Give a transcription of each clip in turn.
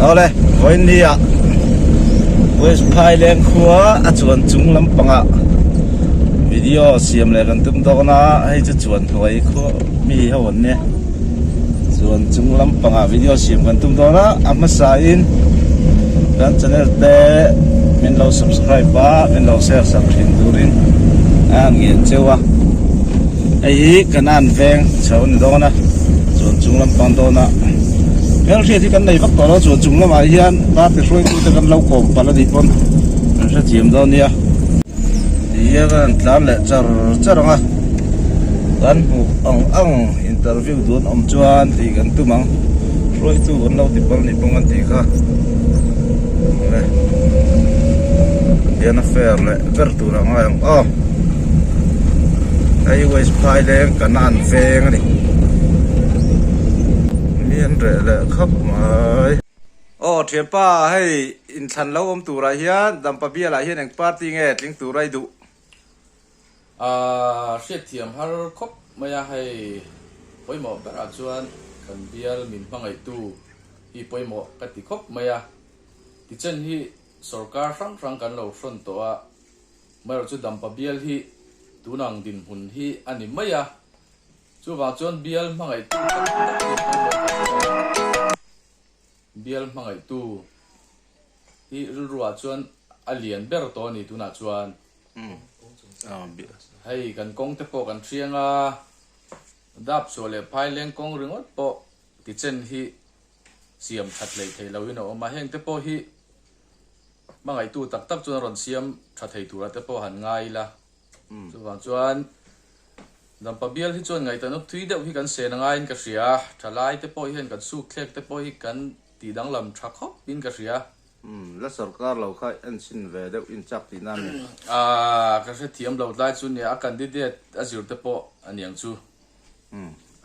Awle, vawiin ni ah West Phaileng khua a chuan chung lampangah video siam leh kan tum dawn a, hei chu chuan hnuai khua mi ho an nia. Chuan chung lampangah video siam kan tum dawn a, a hmasa in kan channel te min lo subscribe a, min lo share sak thin turin a ngen cheu a. Hei hi Kanan veng chho a ni dawn a, chuan chung lampang dawn a hmelhriat hi kan nei vak tawh lo, chuan chung lamah hian party hruaitute kan lo kawm palh a nih pawn kan hrethiam dawn nia. Tihian an tlan leh char char ang a, kan hmuh ang ang interview duh an awm chuan tih kan tum ang, hruaitu kan lo ti palh a nih pawn kan tih kha awle tihian a fair leh ber tur a ngai ang aw hei west phaileng kanan veng a ni mi an reh leh khawp mai. Aw thianpa hei inthlan lo awm turah hian Dampa bialah hian eng party nge tling tur a i duh? Aaa hriatthiam har khawp mai a hei pawimawh berah chuan kan bial min hmangaihtu hi pawimawh ka ti khawp mai a tichen hi Sorkar hrang hrang kan lo hrawn tawh a, amaherawh chu Dampa bial hi tunang dinhmun hi a ni mai a, chuvang chuan bial hmangaihtu tak tak hi pawimawh ka hria a, bial hmangaihtu hi rilruah chuan a lian ber tawh a ni tunah chuan. Hei kan kawng te pawh kan hriang a, Dapchhuah leh Phaileng kawng ringawt pawh tichen hi siam that hleih theih loin a awm a, heng te pawh hi hmangaihtu tak tak chuan a rawn siam tha thei turah te pawh han ngai ila. Chuvang chuan Dampa bial hi chuan ngaihtuahna thui deuh hi kan sen a ngaiin ka hria a, thalai te pawh hian kan sukthlek te pawh hi kan tih danglam tha khawp in ka hria. La sorkar lo kha enchhin ve deuh in chak tihna a ni. Aaa ka hrethiam lo tlai chu nia, a candidate a zir te pawh a niang chu.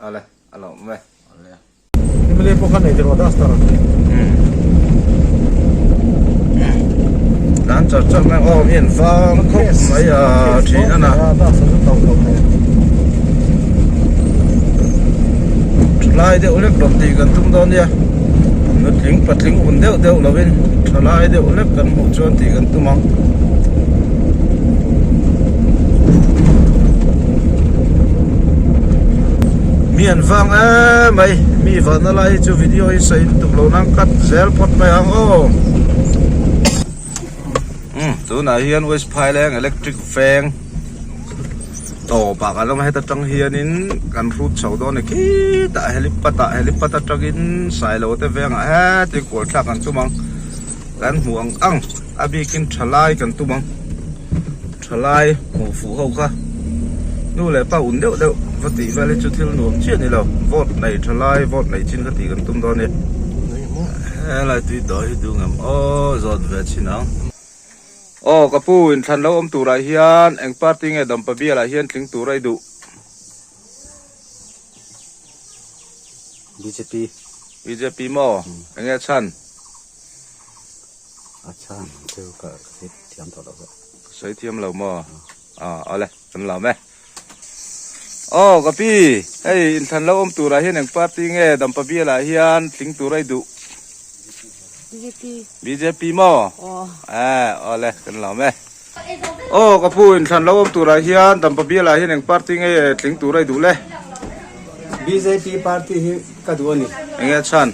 Ale a lawm e. Ale. MLA pawh kha nei teh rawh duster. Tlan char char mai aw mi an vang khawp mai a thin a na. Thalai deuh lek rawn tih kan tum dawn nia. Nutling patling un deuh deuh lovin thalai deuh lek kan hmuh chuan tih kan tum ang. Mi an vang em mai mi vanna lai hi chu video hi sawi lutuk lo nan cut zel phawt mai ang aw umm tunah hian west phaileng electric veng tawpah kan awm a heta tang hianin kan hrut chho dawn a ni khitah helipad ah helipad atangin sailo te vengah heti kual thlak an tum ang. Kan hmuh ang ang a bikin thalai kan tum ang thalai hmuh fuh ho kha nu leh pa un deuh deuh va tih vel hi chu thil nuam chiah a ni lo vote nei thalai vote nei chin kha tih kan tum dawn a ni helai tui tawh hi duh ngam aw zawt ve chin ang aw ka pu inthlan lo awm turah hian eng party nge dampa bialah hian tling tur a i duh. Bjp. Bjp maw? Enge chhan? A chhan chu ka sawi thiam tawh lo ve. Ka sawi thiam lo maw? Ah awle kan lawm e. Aw ka pi, hei inthlan lo awm turah hian eng party nge Dampa bialah hian tling tur a i duh? Bjp. Bjp maw? Aw. Eh awle kan lawm e. Aw ka pu inthlan lo awm turah hian Dampa bialah hian eng party nge tling tur a i duh le? Bjp party hi ka duh a ni. Enge chhan?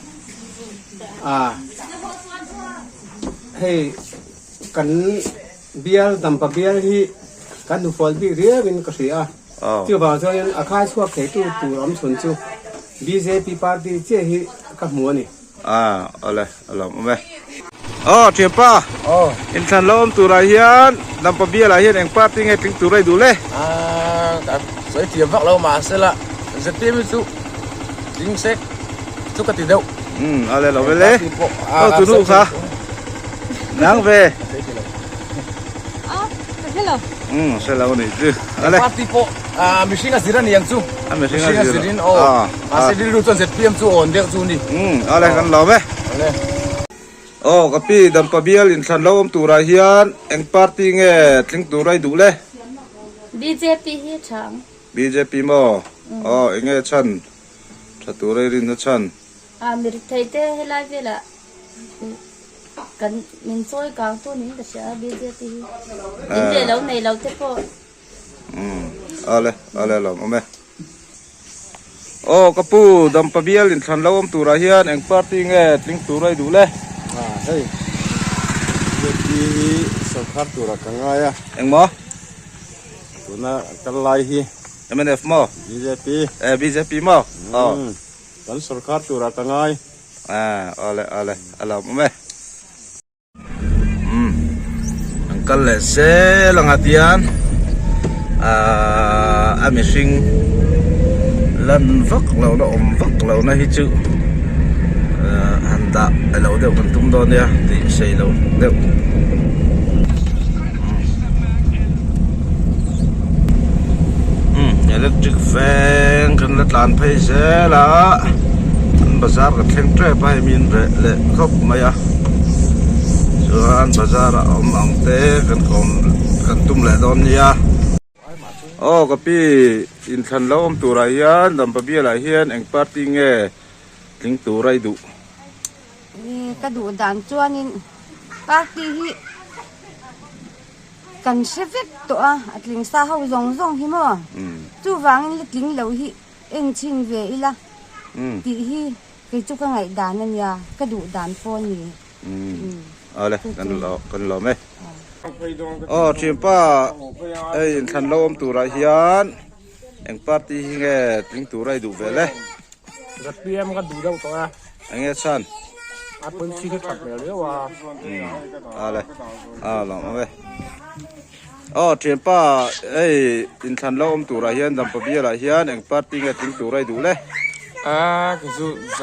Ah hei kan bial Dampa bial hi kan hnufual bik riau in ka hria a. Chuvang chuanin a khai chhuak theitu tur awm chhun chu bjp party chiah hi ka hmu a ni. Ah awle a lawm awm e. Aw thianpa inthlan lo awm turah hian Dampa bialah hian eng party nge tling tur a i duh le? Ah ka sawi thiam vak lo mahse la zpm hi chu tling sek chu ka ti deuh. Umm awle lo vele. Aw tu nu kha nang ve. Ah ka hre lo. Umm hre lo anih chu. Awle. Party pawh ah mihring a zir a ni ang chu. A mihring a zir in aw mahse rilru chuan zpm chu awn deuh chu ni. Umm awle kan lawm e. Awle. Aw ka pi Dampa bial inthlan lo awm turah hian eng party nge tling tur a i duh le? Bjp hi tha ang. Bjp maw? Aw eng nge chhan tha tur a i rinna chhan? Ah mi rithei te helai velah. Kan min chawi kang tu niin ka hria a bjp hi. In leh lo nei lo te pawh. Umm ale ale a lawm awm e. Aw ka pu Dampa bial inthlan lo awm turah hian eng party nge tling tur a i duh le? Ah hei bjp hi sawrkar turah ka ngai a. Engmaw? Tuna kal lai hi. Mnf maw? Bjp. Eh bjp maw? Aw. Kan sawrkar turah ka ngai. Ah awle awle a lawm awm e. Umm an kal leh zel ang a tian ahh a mihring lan vak lo na awm vak lo na hi chu ahh han dah elo deuh kan tum dawn nia tih sei lo deuh. Electric veng kan la tlan phei zel a an bazar ka thleng tep a hei mi an reh leh khawp mai a chuan bazar ah awm ang te kan kawm kan tum leh dawn nia. Aw ka pi inthlan lo awm turah hian Dampa bialah hian eng party nge tling tur a i duh? Ka duh dan chuanin party hi kan hre vek tawh a, a tling sa ho zawng zawng hi maw? Chuvangin la tling lo hi en chhin ve ila tih hi kei chu ka ngaih dan a nia, ka duh dan pawh a ni. Awle, kan kan lawm e. Aw thianpa hei inthlan lo awm turah hian eng party hi nge tling tura i duh ve le? ZPM ka duh deuh tawh e. Eng nge chhan? A policy hi that hmel riau a. Ale. A lawm awm e. Aw thianpa hei inthlan lo awm turah hian Dampa bialah hian eng party nge tling tura i duh le? A ka zu Z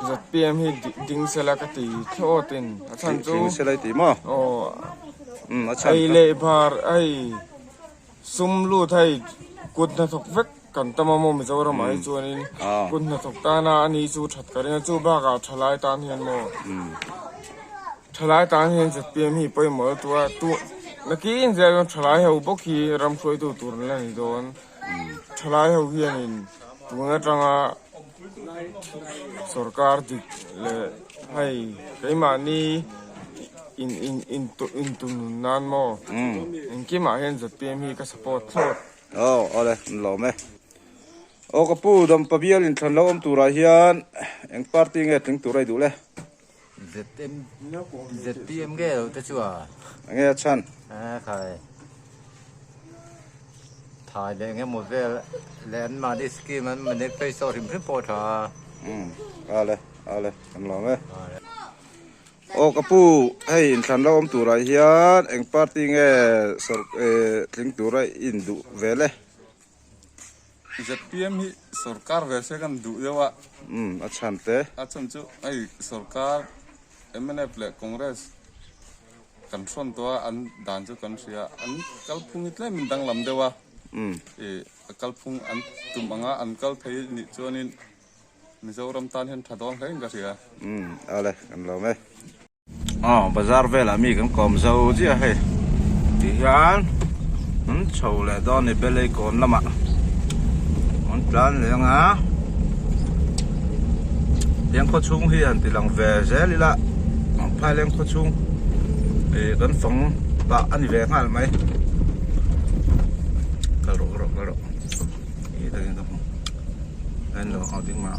ZPM hi ding sela ka ti thlawt in a chhan chu. Ding sela i ti maw? Aw. Um a chhan. Ei leh bar hei sum lut hei kut hnathawk vek Kan tam a maw Mizoram ah hi chuanin kut hnathawk tana a ni chu that ka ring a, chu bakah thalai tan hian maw thalai tan hian zpm hi pawimawh lutuk a, tu nakin zel chuan thalai ho bawk hi ram hruaitu tur an la ni dawn, thalai ho hianin tun atanga sorkar dik leh hei keimahni in in in intunun nan maw engkimah hian zpm hi ka support thlawt. Aw awle an lawm e. Aw ka pu Dampa bial inthlan lo awm turah hian eng party nge tling tur a i duh le? ZM ZPM nge lo te chu a? Enge a chhan? A khai thai leh enge maw vel leh an mahni scheme an manifesto hrim hrim pawh a tha a. Umm awle awle an lawm e. Aw ka pu, hei inthlan lo awm turah hian eng party nge sawr eh tling tura in duh ve le? Zpm hi sawrkar ve se kan duh deuh a. Umm a chhan te. A chhan chu hei sawrkar mnf leh Congress kan hrawn tawh a, an dan chu kan hria a, an kalphung hi tlem in danglam deuh a. Umm. Ih a kalphung an tum anga an kal thei nih chuanin Mizoram tan hian tha dawn hle in ka hria. Umm ale kan lawm e. Aw bazar velah mi kan kawm zo chiah hei ti hian an chho leh dawn a ni belei kawn lamah an tlan leh anga leng khaw chhung hi han ti lang ve zel ila phaileng khaw chhung ih kan fang pah a ni ve nghal mai kal rawh kal rawh kal rawh ih takin ka hmu. En lo ang ding mah.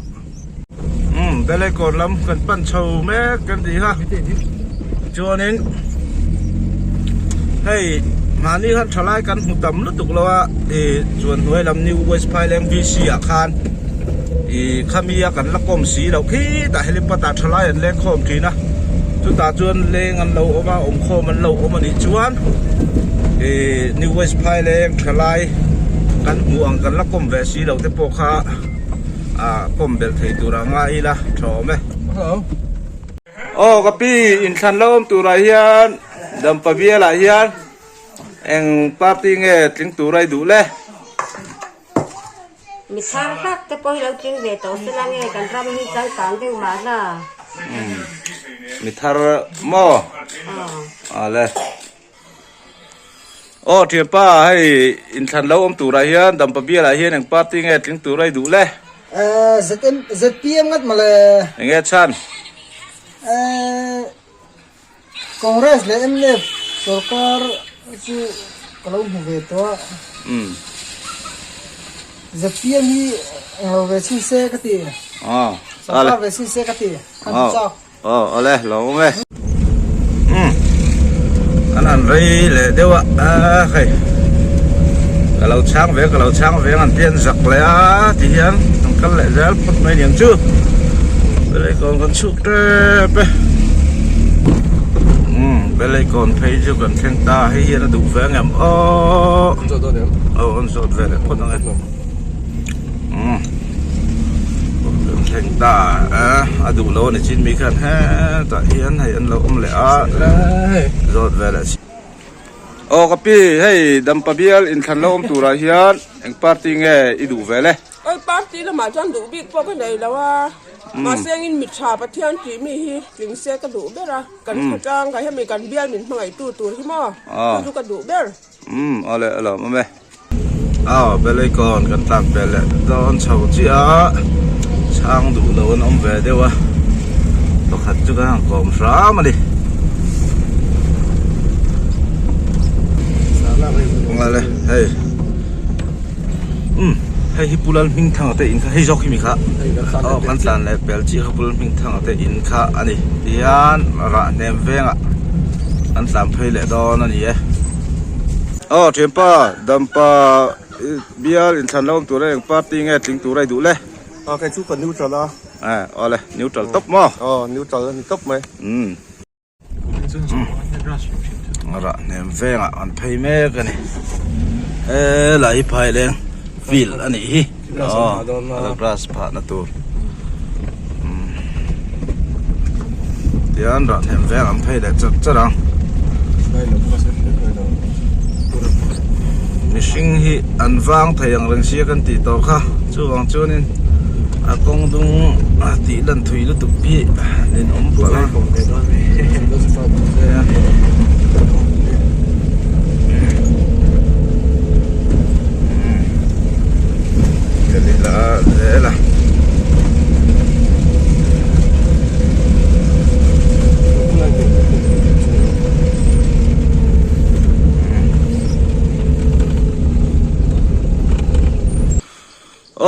Um Belai kawn lam kan pan chho mek kan tih kha. Chuanin hei mahni khan thalai kan hmu tam lutuk lo a ih chuan hnuai lam New West Phaileng VC ah khan ih khami a kan la kawm si loh khitah helipad ah thalai an leng khawm thin a chutah chuan leng an lo awm a awmkhawm an lo awm a nih chuan ih New West Phaileng thalai kan hmuh ang kan la kawm ve si lo te pawh kha ah kawm belh thei tur a ngai ila tha awm e. Aw ka pi inthlan lo awm turah hian Dampa bialah hian eng party nge tling tur a i duh le? Mi thar hlak te pawh hi lo tling ve tawh se la nge kan ram hi changkang deuh mahna. Mi thar maw? Awle. Aw thianpa hei inthlan lo awm turah hian Dampa bialah hian eng party nge tling tur a i duh le? ZM ZPM ngat mawle. Enge chhan? Congress leh mnf sorkar chu ka lo hmu ve tawh a. ZPM hi englo ve chhin se ka ti. Sorkar ve chhin se ka ti. Kan ti chak. Aw awle lo awm e. Umm kan han rei leh deuh a a hei ka lo chhang ve ka lo chhang ve ang an ti an zak leh a ti hian an kal leh zel phawt mai niang chu Beleikawn kan chhuk tep e umm Beleikawn phei chu kan thleng ta hei hian a duh ve angem aw aw an zawt ve leh phawt ang e. Umm kan thleng ta a a duh lo a ni chin mi khan hetah hian hei an lo awm leh a zawt velah aw ka pi hei dampa bial inthlan lo awm turah hian eng party nge i duh vel e Oi party lamah chuan duh bik pawh ka nei lo a mahse engin mi tha Pathian tih mi hi tling se ka duh ber a kan khawtlang ka hemi kan bial min hmangaihtu tur hi maw chu chu ka duh ber. Umm awle a lawm awm e. Aw Beleikawn kan tlak pel leh dawn chho chiah a chhang duh lo an awm ve deuh a pakhat chu kan han kawm hram a ni. Awle hei umm hei hi Pu Lalhmingthanga te in kha hei zawk hi mi kha aw kan tlan leh pel chiah kha Pu Lalhmingthanga te in kha a ni tihian rah hnem vengah an tlan phei leh dawn a ni e. Aw thianpa Dampa bial inthlan lo awm tura eng party nge tling tura i duh le? A kei chu ka neutral a. Eh awle neutral tawp maw? Aw neutral a ni tawp mai. Umm. Rah hnem vengah an phei mek a ni. Helai hi phaileng field a nih hi. Aw grass phahna tur. Tian rah hnem veng an phei leh char char ang. Mihring hi an vang thei ang reng sia kan tih tawh kha chuvang chuanin a kawng dung a tih lan thui lutuk hi nin awm palh a.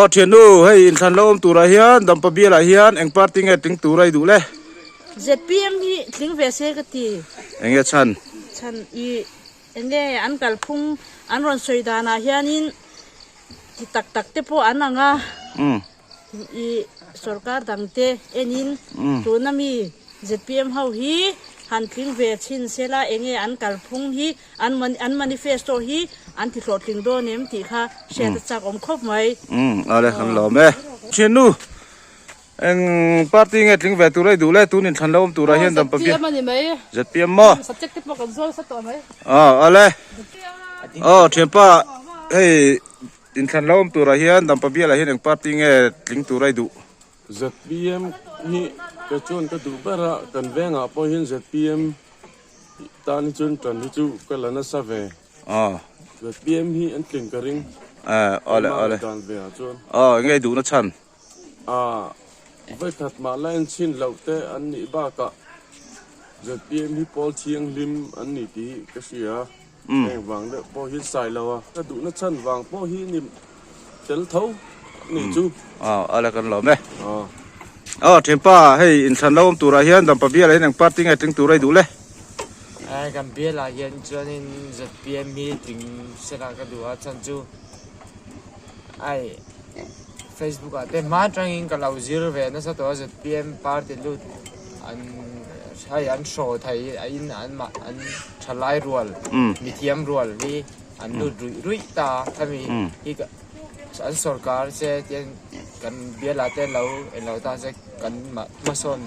Aw thiannu hei inthlan lo awm turah hian Dampa bialah hian eng party nge tling tur a i duh le? ZPM hi tling ve se ka ti. Enge chhan? Chhan i enge an kalphung an rawn sawi danah hianin Ti tak tak te pawh an ang a, i sorkar dang te enin tuna mi zpm ho hi han tling ve chhin sela enge an kalphung hi an an manifesto hi an ti hlawhtling dawn em tih kha hriat a chak awm khawp mai. Umm ale kan lawm e. Thiannu Eng party nge tling ve tur a i duh le tun inthlan lo awm turah hian dampa biak ZPM a ni mai. ZPM maw? Subject te pawh kan zawl sa tawh mai. Aw ale. Aw thianpa hei inthlan lo awm turah hian dampa bialah hian eng party nge tling tur a i duh? ZPM hi kei chuan ka duh ber a, kan vengah pawh hian ZPM tan hi chuan tan hi chu ka la nasa ve. Aw. ZPM hi an tling ka ring. Eh ale ale. Keimah dan ve ah chuan. Aw enge i duhna chhan? A, vawikhat mah la en chhin loh te an nih bakah zpm hi pawl thianghlim an ni tih hi ka hria. Heng vang deuh pawh hi sai lo a, ka duhna chhan vang pawh hi ni tel tho nih chu. Aw, a la kan lawm e. Aw, thianpa, hei inthlan lo awm turah hian Dampa bialah hian eng party nge tling tur a i duh le? Kan bialah hian chuanin zpm hi tling sela ka duh a, chhan chu ai. Facebook ah te hma atangin ka lo zir ve nasa tawh a zpm party lut an hei an hraw thei a in an mah an thalai rual mithiam rual hi an lut ruih ruih ta a hemi hi ka an sawrkar che tian kan bial ah te lo englo ta che kan mah hmasawn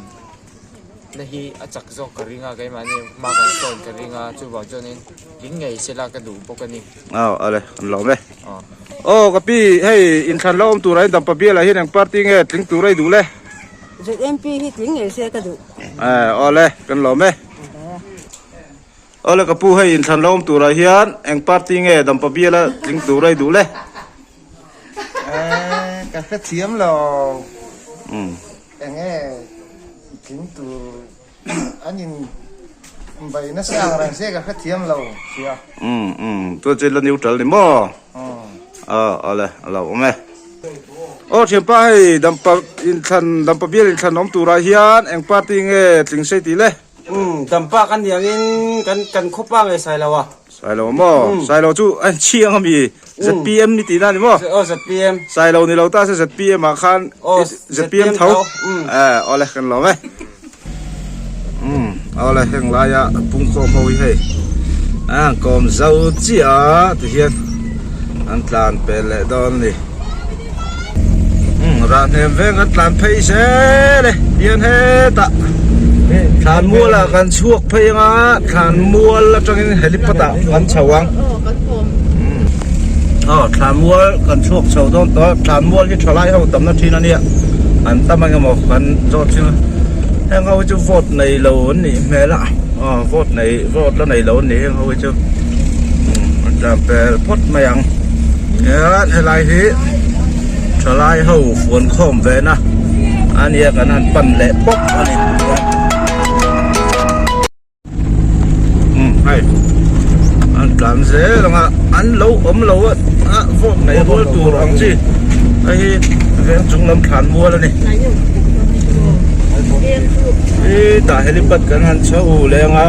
na hi a chak zawk ka ring a keimahni hma kan sawn ka ring a chuvang chuanin tling ngei sela ka duh bawk a ni. Aw ale an lawm e. Aw ka pi hei inthlan lo awm turah hian Dampa bialah hian eng party nge tling tur a i duh le? ZMP hi tling ngei se ka duh. Eh awle kan lawm e. Awle ka pu hei inthlan lo awm turah hian eng party nge Dampa biala tling tur a i duh le? Eh ka hrethiam lo. Enge tling tur an in. Bai nasa ang reng se ka hrethiam lo sia. Um um chuan chu la neutral ni maw? Aw awle a lo awm e. Aw thianpa hei dampa inthlan dampa bial inthlan awm turah hian eng party nge tling sei tih le? Um dampa kan nih angin kan kan khawpa nge Sailo a? Sailo maw? Sailo chu a inchhiang ami ZPM ni tihna ni maw? Aw ZPM. Sailo ni lo ta se ZPM ah khan ZPM tho. Eh awle kan lawm e. Umm awle heng laia pungkhawm ho hi hei a kawm zo chiah a ti hian an tlan pel leh dawn a ni. Umm rah hnem veng kan tlan phei zel e tihian hetah thlan mual ah kan chhuak phei anga thlan mual atangin helipad ah kan chho ang aw thlan mual kan chhuak chho dawn tawh a thlan mual hi thalai ho tamna thin a nia an tam eng emaw kan zawt thin a heng ho hi chu vote nei lo an nih hmel a aw vote nei vote la nei lo an nih heng ho hi chu an tlan pel phawt mai ang hian helai hi thalai ho fuan khawm ve na a nia kan han pan leh pawp a ni hei an tlan zel ang a an lo awm lo a a vote nei rual tur ang chi hei hi veng chung lam thlan mual a ni hetah helipad kan han chho leng a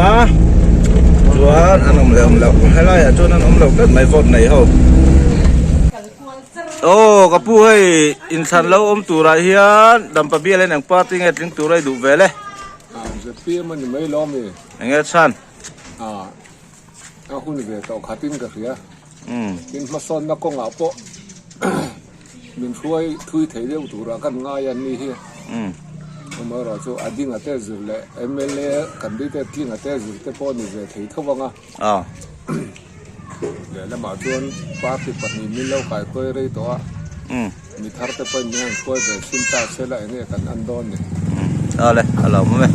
chuan an awm leh awm loh helai ah chuan an awm lo tlat mai vote nei ho. Aw ka pu hei inthlan lo awm turah hian Dampa bial hian eng party nge tling tur a i duh vel e? ZPM a ni mai lo ami? Enge chhan? A hun ve tawh khatin ka hria. Tin hmasawnna kawngah pawh min hruai thui thei deuh turah kan ngai a ni hi. Amaherawh chu a dinga te zir leh mla candidate tlinga te zir te pawh ni ve thei tho ang a. Lehlamah chuan party pahnih min lo kaikuai rei tawh a, mi thar te pawhin min han hruai ve thin ta se la enge kan an dawn ni. Awle, a lo awm e.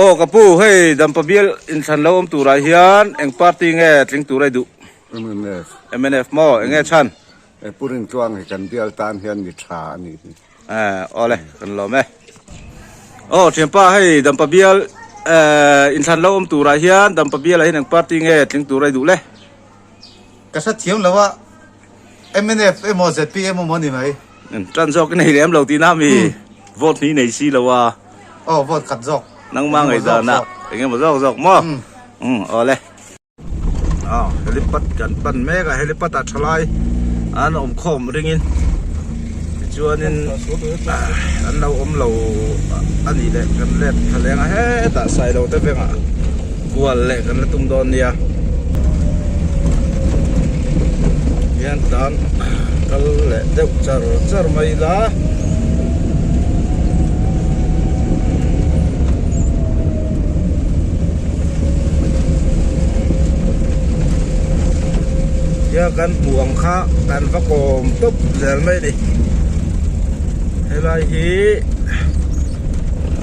Aw ka pu, hei Dampa bial inthlan lo awm turah hian eng party nge tling tur a i duh? Mnf. Mnf maw? Enge chhan? E pu Rinchuang hi kan bial tan hian mi tha a nih hi. Eh, awle, kan lawm e. Aw, thianpa hei Dampa bial eh inthlan lo awm turah hian Dampa bialah hian eng party nge tling tur a i duh le? Ka hrethiam lo a, mnf emaw zpm emaw ni mai. Tan zawk i nei lem lo tihna mi vote hnih nei si lo a. Aw, vote khat zawk. Nangma ngaihdan ah engemaw zawk zawk maw? Umm, awle. Aw helipad kan pan mek a helipad ah thalai an awm khawm ringin tichuanin an lo awm lo a nih leh kan let thla leng a hetah sailo te vengah kual leh kan la tum dawn nia hian tan kal leh deuh char char mai ila. Tia kan hmuh ang kha kan va kawm tawp zel mai a ni helai hi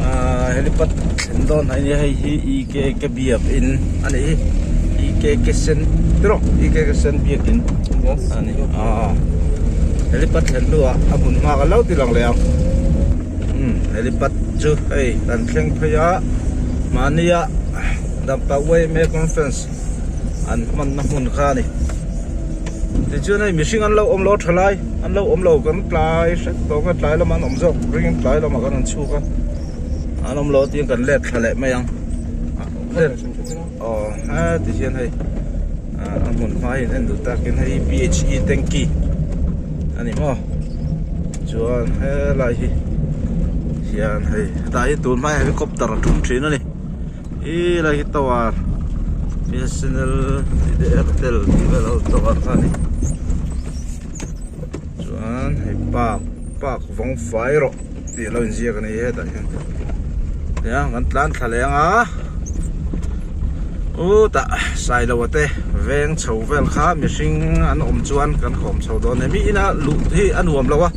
ahh helipad thlen dawn a nia hei hi E K K biakin a ni hi E K K sen tiraw E K K sen biakin a ni aw helipad thlen hnuah a hmun hma ka lo ti lang leh ang. Umm helipad chu hei kan thleng phei a mahnia Dampa yma conference an hmanna hmun kha a ni tichuan hei mihring an lo awm lo tha lai an lo awm lo kan tlai hret tawh ang a tlai lamah an awm zawk ringin tlai lamah kan rawn chhuk a an awm lo tiin kan let thla leh mai ang let aw heti hian hei a hmun hma hi an en duh takin hei phe tanky a ni maw. Chuan helai hi hian hei hetah hi tun hma hian helicopter a tum thin a ni ih lai hi tower B_S_N_L tih te airtel tih vel ho tower kha a ni chuan hei park park vawng fai rawh tih a lo inziak a ni hetah hian tiang kan tlan thla leh ang a. Utah Sailoa te veng chho vel kha mihring an awm chuan kan khawm chho dawn e. Mi ina luh hi a nuam lo a,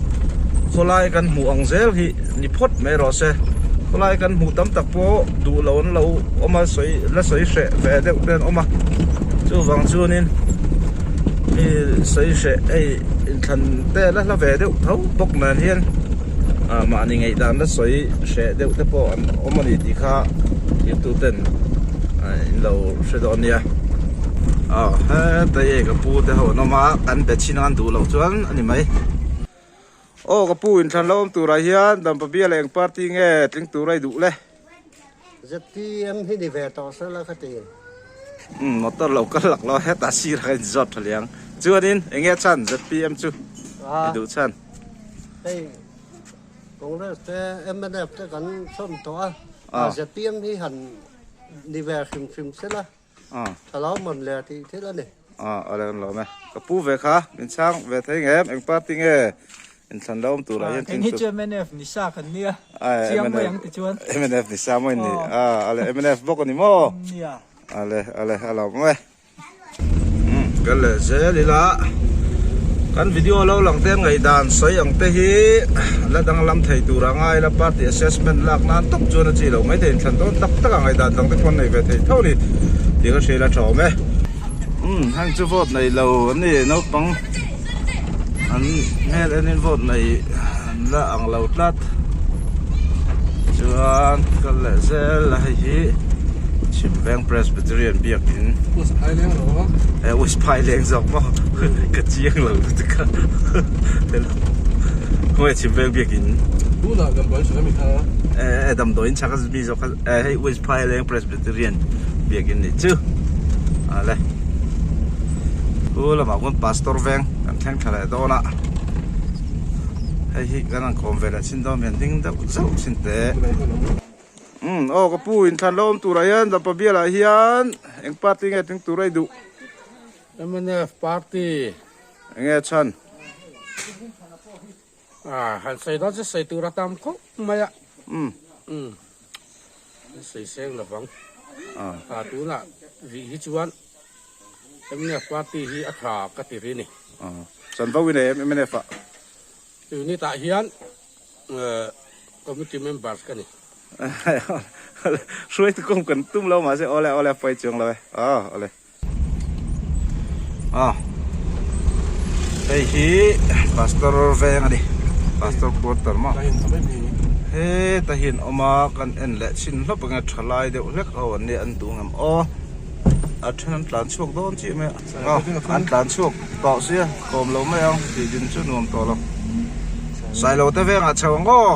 khawlai kan hmuh ang zel hi ni phawt mai rawh se. Khawlai kan hmuh tam tak pawh duh lo an lo awm a, sawi la sawi hreh ve deuh te an awm a. Chuvang chuanin mi sawi hreh hei inthlan te la hla ve deuh tho bawk nen hian ah mahni ngaihdan la sawi hreh deuh te pawh an awm a ni tih kha. Thirtu ten in lo hre dawn nia. Aw heta hi ka pu te ho an awm a, kan be chhin ang an duh loh chuan a ni mai. Aw ka pu inthlan lo awm turah hian Dampa bial eng party nge tling tur a i duh le? ZPM hi ni ve tawh se la ka ti. Umm motor lo kal lak lo hetah sir kha in zawt tha liang. Chuanin eng nge chhan ZPM chu i duh chhan? Hei Congress te mnf te kan chhawm tawh a, ZPM hi han ni ve hrim hrim se la. Tha lo mawn le tih thil a ni. Awle kan lawm e. Ka pu ve kha min chhang ve thei ngem eng party nge inthlan lo awm turah hian Kei ni chu mnf ni sa kan nia. Chiang mai ang ti chuan. Mnf ni sa mawi ni. Awle mnf bawk a ni maw? Nia. Awle awle a lawm e. Kal leh zel ila kan video lo lang te ngaihdan sawi ang te hi la danglam thei tur a ngai ila party assessment lak nan tawp chuan a chi loh mai thei inthlan dawn tak tak a ngaihdan dang te pawh an nei ve thei tho a ni tih ka hria ila tha awm e. Umm heng chu vote nei lo an ni naupang an hmel enin vote nei an la ang lo tlat chuan kal leh zel a hei hi chhim veng presbyterian biakin e us phai leng zawk maw ka chiang lo lutuk a khawnge chhim veng biakin tunah damdawiin chhak a mi kha e e damdawiin chhak a mi zawk kha e hei us phai leng presbyterian biakin nih chu ale chu lamah khuan pastor veng kan thleng tha leh dawn a. Hei hi kan han kawm ve leh chin dawn hian ding deuh zauh chin teh. Umm aw ka pu inthlan lo awm turah hian Dampa bialah hian eng party nge tling tur a i duh? Mnf party. Enge chhan? Ah han sawi dawn chu sawi tur a tam khawp mai a. Umm. Umm an sawi seng lovang. Ah tunah rih hi chuan Mnf party hi a tha ka ti ri ni. Chanvo i nei em mnf ah? Unit ah hian committee members ka ni. Hruaitu kawng kan tum lo mahse awle awle a pawi chuang lo e. Aw awle. Aw hei hi pastor veng a ni. Pastor quarter maw. Heta hi an awm a kan en leh chhin hlawp ang e thalai deuh hlek ho an nia an duh ngam aw. A then an tlan chhuak dawn chiah mai a, an tlan chhuak tawh sia kawm lo mai ang tih din chu nuam tawh lo. Sailo te vengah chho ang aw,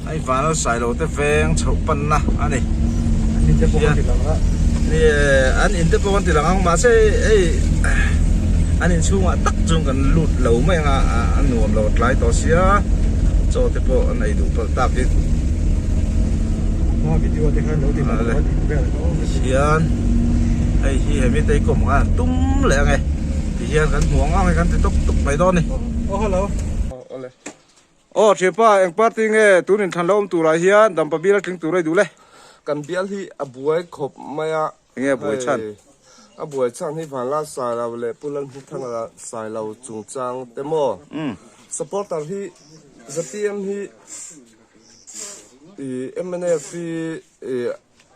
hei vanal sailo te veng chhoh panna a ni. An in te pawh an ti lang ang mahse hei an inchhungah tak chuan kan lut lo mai ang a, a nuam lo a tlai tawh sia chaw te pawh an ei duh palh takin. Hian hei hi hemi te hi kawm ang a tum leh ang e ti hian kan hmu ang ang e kan ti tawk tawk mai dawn a ni. Aw hello. Aw thianpa eng party nge tun inthlan lo awm turah hian Dampa bial a tling tur a i duh le? Kan bial hi a buai khawp mai a. Enge a buai chhan? A buai chhan hi Vanlal Sailo leh Pu Lalhmuthanga Sailo chungchang te maw? Supporter hi zpm hi mnf hi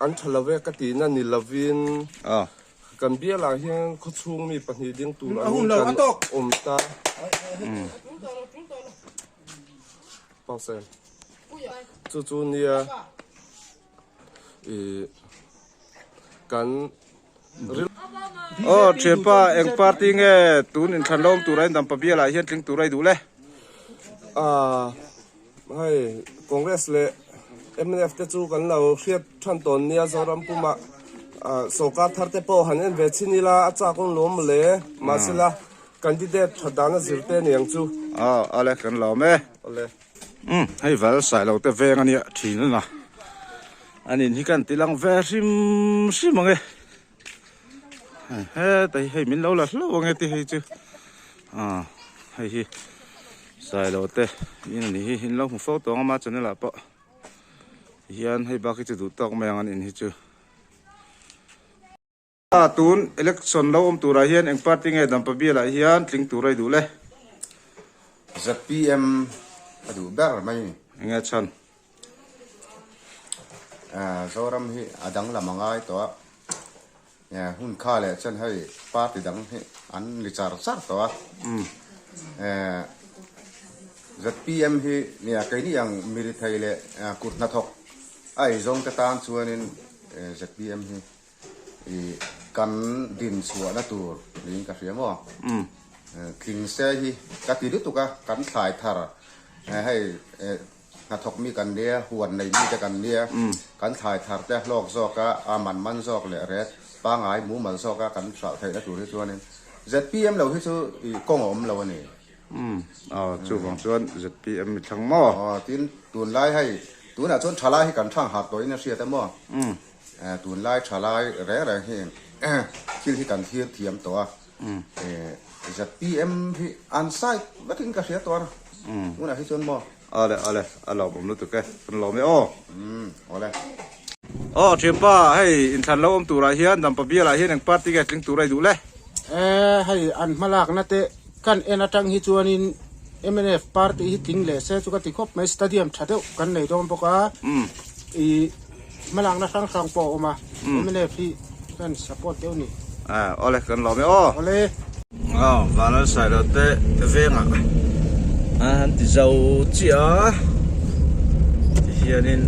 an tha lo e ka tihna ni lovin kan bialah hian khawchhung mi pahnih ding tur angin kan awm ta. Pause. Chu chu nia. Kan ril. Aw thianpa eng party nge tun inthlan lawm tura in dampa bialah hian tling tura i duh le? Aaa hei Congress leh mnf te chu kan lo hriat than tawn nia Zoram pumah sorkar thar te pawh han en ve chhin ila a chak awm lo maw le mahsela candidate that dan a zir te aniang chu. Aw ale kan lawm e. Awle. Umm hei val sai lo te veng a nia thin a na an in hi kan ti lang ve hrim hrim ang e heta hi hei min lo la hlauh ang e ti hei chu ah hei hi sai lo te in a ni hi in lo hmu fo tawng a ma channel ah pawh hian hei bak hi chu duh tawk mai ang an in hi chu. Tun election lo awm turah hian eng party nge Dampa bialah hian tling tur a i duh le? Zpm a duh ber mai ni. Enge chhan? Zoram hi a danglam a ngai tawh a, hun kha leh chuan hei party dang hi an ni char char tawh a. Zpm hi nia keini ang mirithei leh kut hnathawk. A eizawng te tan chuanin zpm hi i kan din chhuahna tur niin ka hria maw? Tling se hi ka ti lutuk a, kan thlai thar hei hnathawk mi kan nia, huan nei mi te kan nia, kan thlai thar te hlawk zawk a, a man man zawk leh ret pangai mumal zawk a kan hralh theihna tur hi chuanin zpm lo hi chu i kawng a awm lo a ni. Umm aw chuvang chuan zpm mi thlang maw? Aw tin tunlai hei tunah chuan thalai hi kan thang harh tawhin a hriat a maw? Tunlai thalai reng reng hi thil hi kan thlir thiam tawh a, zpm hi an side vekin ka hria tawh a, tunah hi chuan maw? Awle awle a lawmawm lutuk e, kan lawm e aw. Umm awle. Aw thianpa hei inthlan lo awm turah hian Dampa bialah hian eng party nge tling tur a i duh le? E hei an hmalakna te kan en atang hi chuanin mnf party hi tling leh se chu ka ti khawp mai, stadium tha deuh kan nei dawn bawk a, i Hmalakna hrang hrang pawh a awm a, mnf hi kan support deuh ni. Ah, awle kan lawm e aw. Awle. Aw, Vanlal Sailo te vengah a han ti zo chiah a, tihianin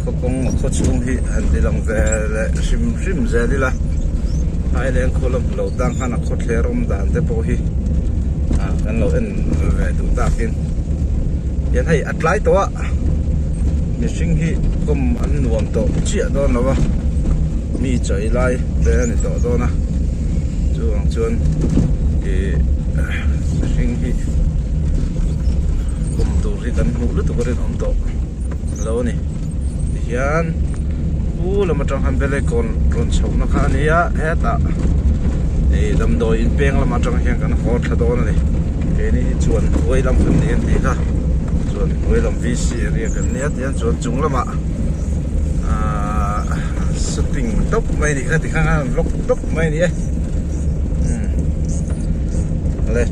khaw kawng a khaw chhung hi han ti lang ve leh hrim hrim zel ila, Phaileng khaw lam lo tang khan a khawthler awm dan te pawh hi ah kan lo en ve duh takin hian hei a tlai tawh a. Mihring hi kawm an nuam tawh chiah dawn lo a, mi chawi lai te a ni tawh dawn a, chuvang chuan ih mihring hi kawm tur hi kan hmuh lutuk a rinawm tawh lo a ni. Tihian pu lam atang khan Belekawn rawn chhohna kha a ni a, hetah ih damdawi inpeng lam atang hian kan haw thla dawn a ni. Keini hi chuan hnuai lam kan ni an tih kha. Chuan hnuai lam VC area kan nia tihian chuan chung lamah ahh shooting tawp mai anih kha tikhan an vlog tawp mai ani e umm awle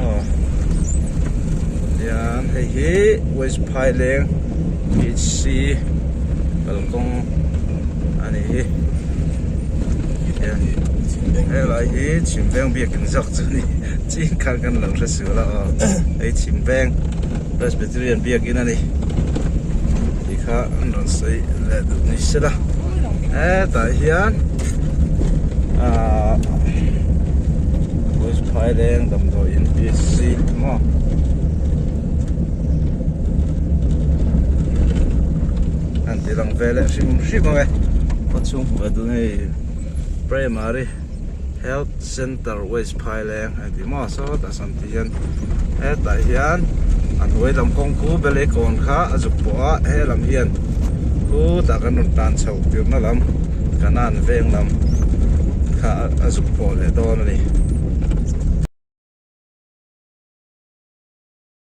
aw tihian hei hi West Phaileng HC kalkawng anih hi tihian helai hi Chhimveng biakin zawk chu ani. Ching khan kan lo hre sual a aw hei chhim veng Presbyterian biakin a ni tih kha an rawn sawi leh duh ni sela hetah hian ahh West Phaileng damdawiin PHC maw an ti lang ve leh hrim hrim ang e khaw chhung hmuh a dun hei Primary Health Center West Phaileng a ti maw sawtah sawn ti hian hetah hian a hnuai lam kawng khu Beleikawn kha a zuk pawh a he lam hian khutah kan rawn tan chhoh tirna lam Kanan veng lam kha a zuk pawh leh dawn a ni.